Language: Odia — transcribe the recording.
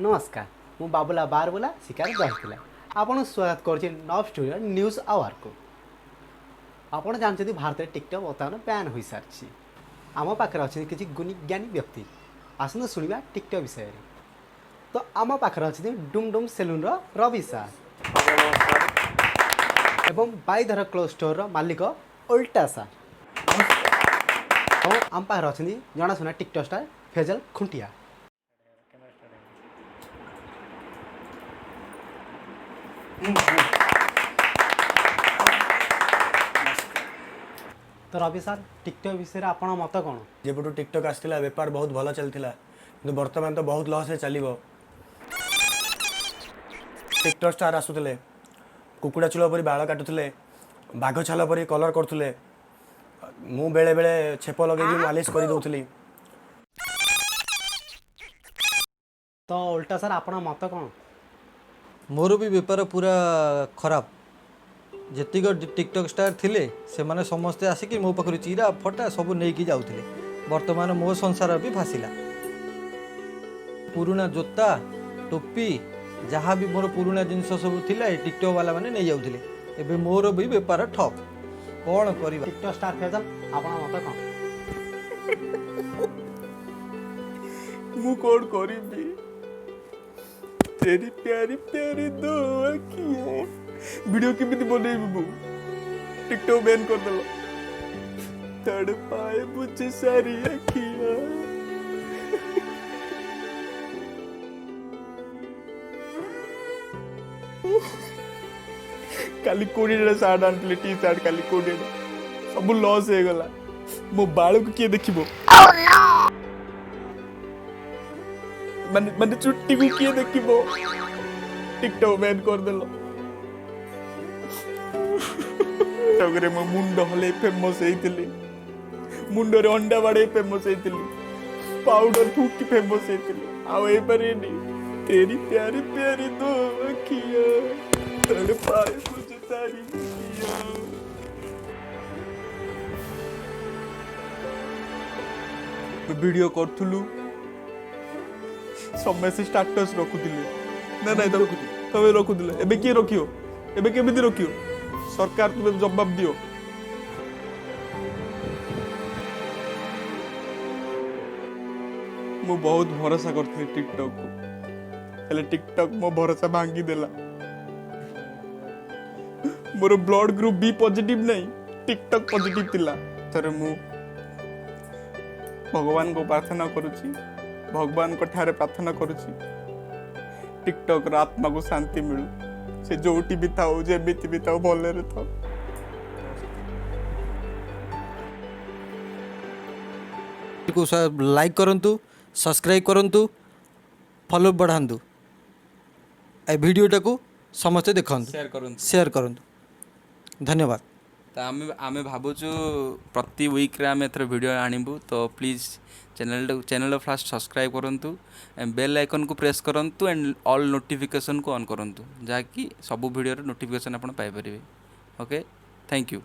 ନମସ୍କାର, ମୁଁ ବାବୁଲା ବାରବୁଲା ଶିକାର ରହିଥିଲା, ଆପଣଙ୍କୁ ସ୍ୱାଗତ କରୁଛି ନବ୍ ଷ୍ଟୁଡ଼ିଓ ନ୍ୟୁଜ୍ ଆୱାରକୁ। ଆପଣ ଜାଣିଛନ୍ତି, ଭାରତରେ ଟିକଟକ୍ ବର୍ତ୍ତମାନ ବ୍ୟାନ୍ ହୋଇସାରିଛି। ଆମ ପାଖରେ ଅଛନ୍ତି କିଛି ଗୁଣୀ ଜ୍ଞାନୀ ବ୍ୟକ୍ତି। ଆସନ୍ତୁ ଶୁଣିବା ଟିକଟକ୍ ବିଷୟରେ। ତ ଆମ ପାଖରେ ଅଛନ୍ତି ଡୁମ୍ ଡୁମ୍ ସେଲୁନ୍ର ରବି ସାର୍ ଏବଂ ବାଇଧର କ୍ଲୋଥ୍ ଷ୍ଟୋରର ମାଲିକ ଓଲ୍ଟା ସାର୍ ଏବଂ ଆମ ପାଖରେ ଅଛନ୍ତି ଜଣାଶୁଣା ଟିକଟକ୍ ଷ୍ଟାର ଫେଜଲ ଖୁଣ୍ଟିଆ। ତ ରବି ସାର୍, ଟିକଟକ୍ ବିଷୟରେ ଆପଣ ମତ କ'ଣ? ଯେବେଠୁ ଟିକଟକ୍ ଆସିଥିଲା, ବେପାର ବହୁତ ଭଲ ଚାଲିଥିଲା, କିନ୍ତୁ ବର୍ତ୍ତମାନ ତ ବହୁତ ଲସ୍ରେ ଚାଲିବ। ଟିକଟକ୍ ଷ୍ଟାର ଆସୁଥିଲେ, କୁକୁଡ଼ା ଚୂଳ ପରି ବାଳ କାଟୁଥିଲେ, ବାଘ ଛାଲ ପରି କଲର୍ କରୁଥିଲେ। ମୁଁ ବେଳେବେଳେ ଛେପ ଲଗେଇକି ମାଲିସ କରିଦେଉଥିଲି। ତ ଓଲ୍ଟା ସାର୍, ଆପଣଙ୍କ ମତ କ'ଣ? ମୋର ବି ବେପାର ପୁରା ଖରାପ। ଯେତିକ ଟିକଟକ୍ ଷ୍ଟାର ଥିଲେ, ସେମାନେ ସମସ୍ତେ ଆସିକି ମୋ ପାଖରୁ ଚିରା ଫଟା ସବୁ ନେଇକି ଯାଉଥିଲେ। ବର୍ତ୍ତମାନ ମୋ ସଂସାର ବି ଫାସିଲା। ପୁରୁଣା ଜୋତା, ଟୋପି, ଯାହା ବି ମୋର ପୁରୁଣା ଜିନିଷ ସବୁ ଥିଲା, ଏ ଟିକଟକ୍ ବାଲା ମାନେ ନେଇଯାଉଥିଲେ। ଏବେ ମୋର ବି ବେପାର ଠପ୍। କ'ଣ କରିବା? ଟିକଟକ୍ ଷ୍ଟାର ଫେଜଲ, ଆପଣଙ୍କ ମତ କ'ଣ? ମୁଁ କ'ଣ କରିବି? तेरी प्यारी प्यारी दो अखियां ଭିଡ଼ିଓ କେମିତି ବନେଇବି ମୁଁ? ଟିକଟକ୍ ବ୍ୟାନ୍ କରିଦେଲ। तड़पाए मुझे सारी अखियां। କାଲି 20ଟା ସାର୍ଟ ଆଣିଥିଲି, ଟି ସାର୍ଟ, କାଲି 20ଟା, ସବୁ ଲସ୍ ହେଇଗଲା। ମୋ ବାଳକୁ କିଏ ଦେଖିବ? ମାନେ ଚୁଟିକୁ କିଏ ଦେଖିବ? ଟିକଟକ୍ ବ୍ୟାନ୍ କରିଦେଲ। ଟିକଟକରେ ମୋ ମୁଣ୍ଡ ହଲେଇ ଫେମସ୍ ହେଇଥିଲି, ମୁଣ୍ଡରେ ଅଣ୍ଡା ବାଡ଼େଇ ଫେମସ୍ ହେଇଥିଲି, ପାଉଡର ଫୁକି ଫେମସ୍ ହେଇଥିଲି, ଆଉ ହେଇପାରିନି। तेरी प्यारी प्यारी दो अखियां तड़पाए मुझे सारी अखियां। ଭିଡ଼ିଓ କରୁଥିଲୁ, ସମସ୍ତେ ଷ୍ଟାଟସ୍ ରଖୁଥିଲେ ନା ନାଇଁ? ତମେ ତମେ ରଖୁଥିଲେ, ଏବେ କିଏ ରଖିବ? ଏବେ କେମିତି ରଖିବ? ସରକାର, ତୁମେ ଜବାବ ଦିଅ। ମୁଁ ବହୁତ ଭରସା କରିଥିଲି ଟିକଟକକୁ, ହେଲେ ଟିକଟକ୍ ମୋ ଭରସା ଭାଙ୍ଗିଦେଲା। ମୋର ବ୍ଲଡ ଗ୍ରୁପ ବି ପଜିଟିଭ ନାହିଁ, ଟିକଟକ୍ ପଜିଟିଭ ଥିଲା। ଥରେ ମୁଁ ଭଗବାନଙ୍କୁ ପ୍ରାର୍ଥନା କରୁଛି, ଭଗବାନଙ୍କ ଠାରେ ପ୍ରାର୍ଥନା କରୁଛି, ଟିକଟକ୍ର ଆତ୍ମାକୁ ଶାନ୍ତି ମିଳୁ। ସେ ଯୋଉଠି ବି ଥାଉ, ଯେମିତି ବି ଥାଉ, ଭଲରେ ଥାଉ। ଲାଇକ୍ କରନ୍ତୁ, ସବସ୍କ୍ରାଇବ୍ କରନ୍ତୁ, ଫଲୋ ବଢ଼ାନ୍ତୁ, ଏ ଭିଡ଼ିଓଟାକୁ ସମସ୍ତେ ଦେଖନ୍ତୁ। ସେୟାର କରନ୍ତୁ। ସେୟାର କରନ୍ତୁ। ଧନ୍ୟବାଦ। ତ ଆମେ ଭାବୁଛୁ ପ୍ରତି ୱିକ୍ରେ ଆମେ ଏଥର ଭିଡ଼ିଓ ଆଣିବୁ। ତ ପ୍ଲିଜ୍ ଚ୍ୟାନେଲଟା ଫାଷ୍ଟ ସବସ୍କ୍ରାଇବ୍ କରନ୍ତୁ, ବେଲ୍ ଆଇକନ୍କୁ ପ୍ରେସ୍ କରନ୍ତୁ ଆଣ୍ଡ ଅଲ୍ ନୋଟିଫିକେସନ୍କୁ ଅନ୍ କରନ୍ତୁ, ଯାହାକି ସବୁ ଭିଡ଼ିଓର ନୋଟିଫିକେସନ୍ ଆପଣ ପାଇପାରିବେ। Okay, thank you.